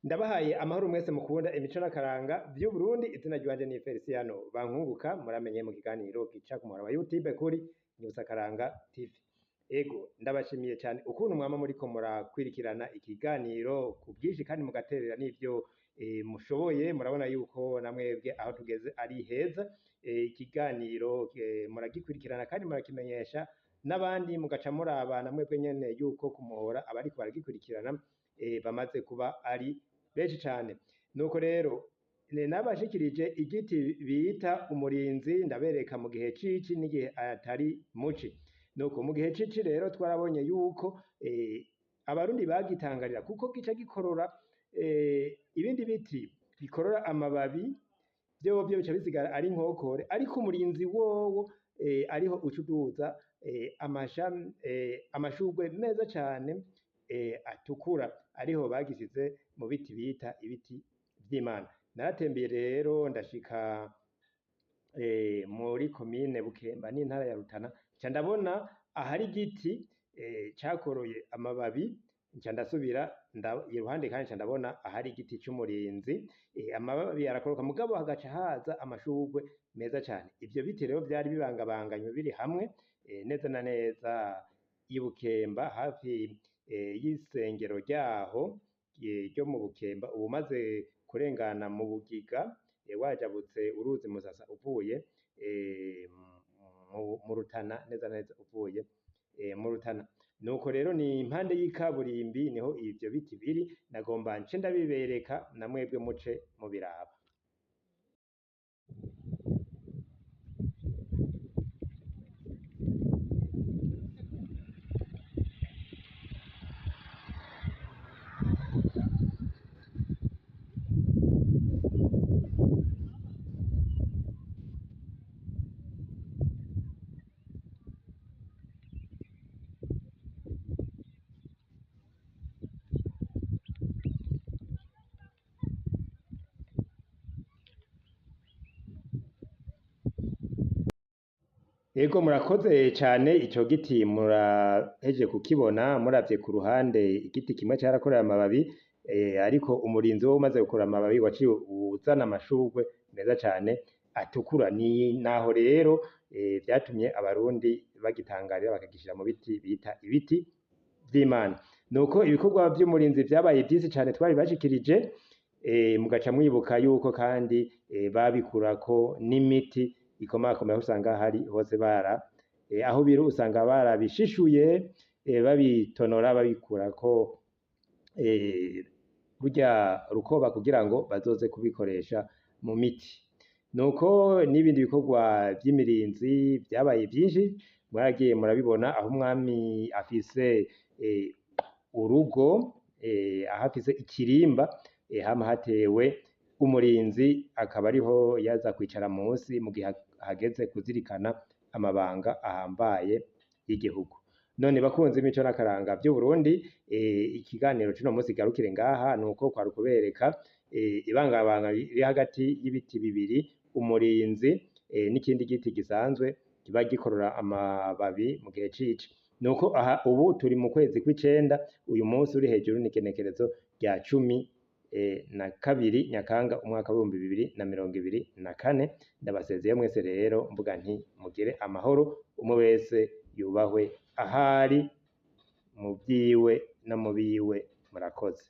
Ndabahaye amahoro mwese mukunda imico n'akaranga vy'Uburundi. Izina ryanje ni Feliciano Bankunguka, muramenye mu kiganiro gica ku muhora wa YouTube kuri Nyibutsa Karanga TV. Ego, ndabashimiye cyane ukuntu mwama muriko murakwirikirana ikiganiro ku bwinshi kandi mugaterera n'ivyo mushoboye. Murabona yuko namwebwe aho tugeze ari heza. Ikiganiro muragikurikirana kandi murakimenyesha n'abandi, mugaca muraba namwebwe nyene yuko kumuhora abariko baragikurikirana bamaze kuba ari benshi cane. Nuko rero nabashikirije igiti bita umurinzi, ndabereka mu gihe cici n'igihe atari muci. Nuko mu gihe cici rero twarabonye yuko abarundi bagitangarira kuko gica gikorora ibindi biti bikorora amababi, vyovyo bica bisigara ari inkokore, ariko umurinzi wowo ariho uca uduza amashami, amashurwe meza cane atukura, ariho bagisize mu biti bita ibiti vy'Imana. Naratembeye rero ndashika muri komine Bukemba n'intara ya Rutana, nca ndabona ahari igiti cakoroye amababi, nca ndasubira iruhande kandi nca ndabona ahari igiti c'umurinzi, amababi arakoroka mugabo hagaca haza amashurwe meza cane. Ivyo biti rero vyari bibangabanganywe biri hamwe, neza na neza i Bukemba hafi y'isengero ryaho ryo mu Bukemba, ubu umaze kurengana mu Bugiga, wajabutse uruzi Musasa uvuye mu Rutana, neza na neza uvuye mu Rutana. Nuko rero ni impande y'ikaburimbi niho ivyo biti biri, nagomba nce ndabibereka na mwebwe muce mubiraba. Ego, murakoze cane. Ico giti murahejeje kukibona, muravye ku ruhande igiti kimwe carakoreye amababi, ariko umurinzi wo umaze gukora amababi waciye uzana amashurwe meza cane atukura. Ni naho rero vyatumye abarundi bagitangarira bakagishira mu biti bita ibiti vy'Imana. Nuko ibikorwa vy'umurinzi vyabaye vyinshi cane twari bashikirije, mugaca mwibuka yuko kandi babikurako n'imiti ikomakomeye, aho usanga hari hose bara aho biri usanga barabishishuye, babitonora, babikurako burya rukoba kugira ngo bazoze kubikoresha mu miti. Nuko n'ibindi bikorwa vy'imirinzi vyabaye vyinshi, mwaragiye murabibona aho umwami afise urugo, aho afise ikirimba, hama hatewe umurinzi, akaba ariho yaza kwicara munsi mu gihe hageze kuzirikana amabanga ahambaye y'igihugu. None bakunzi b'imico n'akaranga vy'Uburundi, ikiganiro c'uno munsi garukire ngaha. Nuko kwari ukubereka ibangabanga riri hagati y'ibiti bibiri, umurinzi n'ikindi giti gisanzwe kiba gikorora amababi mu gihe cici. Nuko aha ubu turi mu kwezi kw'icenda, uyu munsi uri hejuru ni igenekerezo rya 12 Nyakanga umwaka w'2024. Ndabasezeye mwese rero mvuga nti mugire amahoro, umwe wese yubahwe ahari mu vyiwe no mu biwe. Murakoze.